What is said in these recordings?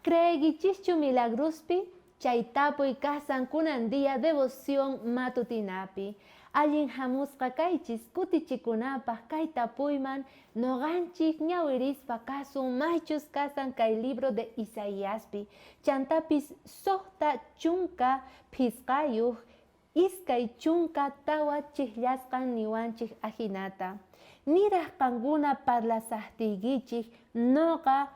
Creeykichischu milagrospi? Chay tapuy kasan kunan día devoción matutinapi. Allin hamusqa kaychis kutichikunapaj kay tapuyman noqanchik ñawirispa kasun maychus kasan kay libro de Isaiaspi. Chantapis 65 24 chijllasqan niwanchik ajinata. Niraj qankuna parlasajtiykichik noqa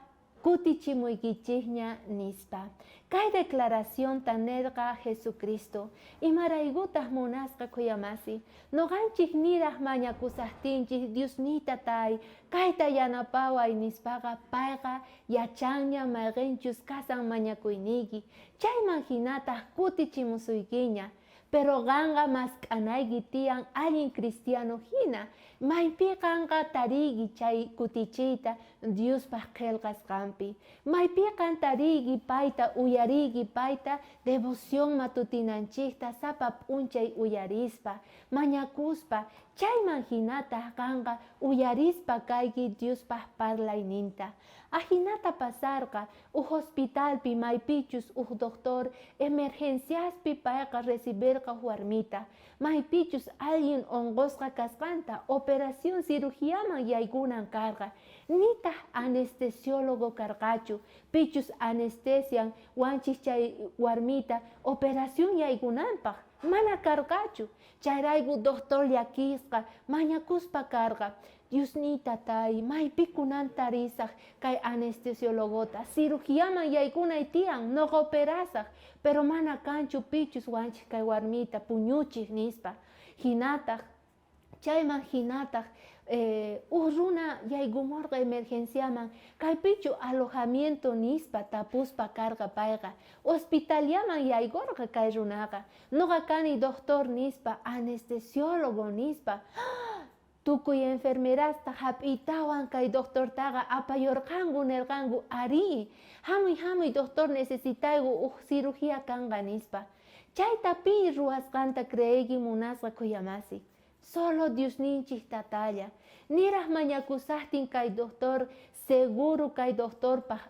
kutichimuykichikña nispa. Kay declaracionta nerqa Jesucristo. Imaraykutaj munasqa khuyamasi? Noqanchik niraj mañakusajtinchik Diosniyta tay, kayta yanapaway nispaqa payqa yachanña mayqenchus kasan mañakuyniyki. Chayman jinataj kutichimusuykiña. Pero qanqa mask'anayki tiyan allin cristiano jina. Maypi qanqa tariyki chay kutichiyta Diospaj qhelqasqanpi. Maypi qan tariyki payta uyariyki payta devoción matutinanchikta sapa p'unchay uyarispa, mañakuspa, chayman jinataj qanqa uyarispa kayki Diospaj parlayninta. Ajinata pasarqa uj hospitalpi maypichus uj doctor emergenciaspi payqa recibirqa uj warmita, maypichus alguien onqosqa kasqanta operación cirugiaman yaykunan karqa, nitaj anestesiólogo karqachu, pichus anestesian wanchij chay warmita operación yaykunanpaj, mana karqachu. Chayrayku doctor llakisqa mañakuspa karqa, Diosniy tatay, maypi kunan tarisaj kay anestesiologota, cirugiaman yaykunay tiyan, noqa operasaj, pero mana kanchu pichus wanchij kay warmita puñuchij nispa. Jinataj, chayman jinataj uj runa yaykumorqa emergenciaman, kaypichu alojamiento nispa tapuspa karqa payqa, hospitaliaman yaykorqa kay runaqa, noqa kani doctor nispa, anestesiólogo nispa. Tukuy enfermerasta jap'iytawan kay doctortaqa apayorqanku nerqanku, arí, hamuy hamuy doctor necesitayku uj cirugía kanqa nispa. Chayta pi ruwasqanta creeyki munasqa khuyamasi. Solo Diosninchik tatalla. Niraj mañakusajtin kay doctor seguro kay doctorpaj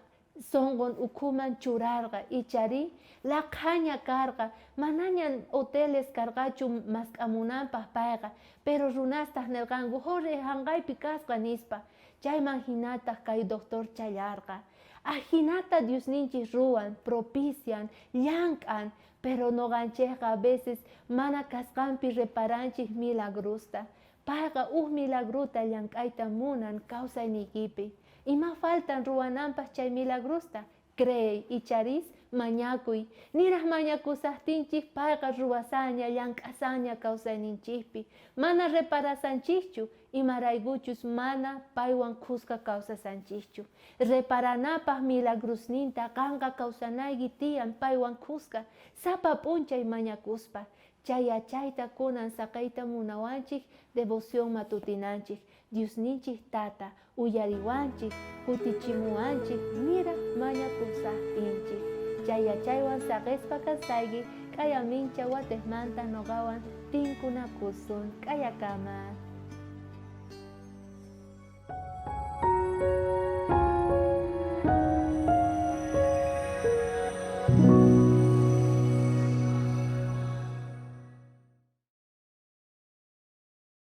sonqon ukhuman churarqa, icharí laqhaña karqa, manaña hoteles karqachu mask'amunanpaj payqa, pero runastaj nerqanku Jorge janqaypi kasqa nispa, chayman jinataj kay doctor challarqa. Ajinata Diosninchik ruwan, propician, llank'an, pero noqanchejqa a veces mana kasqanpi reparanchej milagrosta. Payqa uj milagrota llank'ayta munan kawsayniykipi. Ima faltan ruwananpaj chay milagrosta? Creey, icharis, mañakuy. Niraj mañakusajtinchej payqa ruwasanña, llank'asanña kawsayninchejpi. Mana reparasanchejchu, imaraykuchus mana paywan khuska kawsasanchejchu. Reparanapaj milagrosninta qanqa kawsanayki tiyan paywan khuska, sapa p'unchay mañakuspa. Chay yachayta kunan saqeyta munawanchej devoción matutinanchej, Diosninchej Tata uyariwanchej, kutichimuwanchej niraj mañakusajtinchej. Chay yachaywan saqespa kasqayki k'aya mincha watejmanta noqawan tinkunakusun. K'ayakama.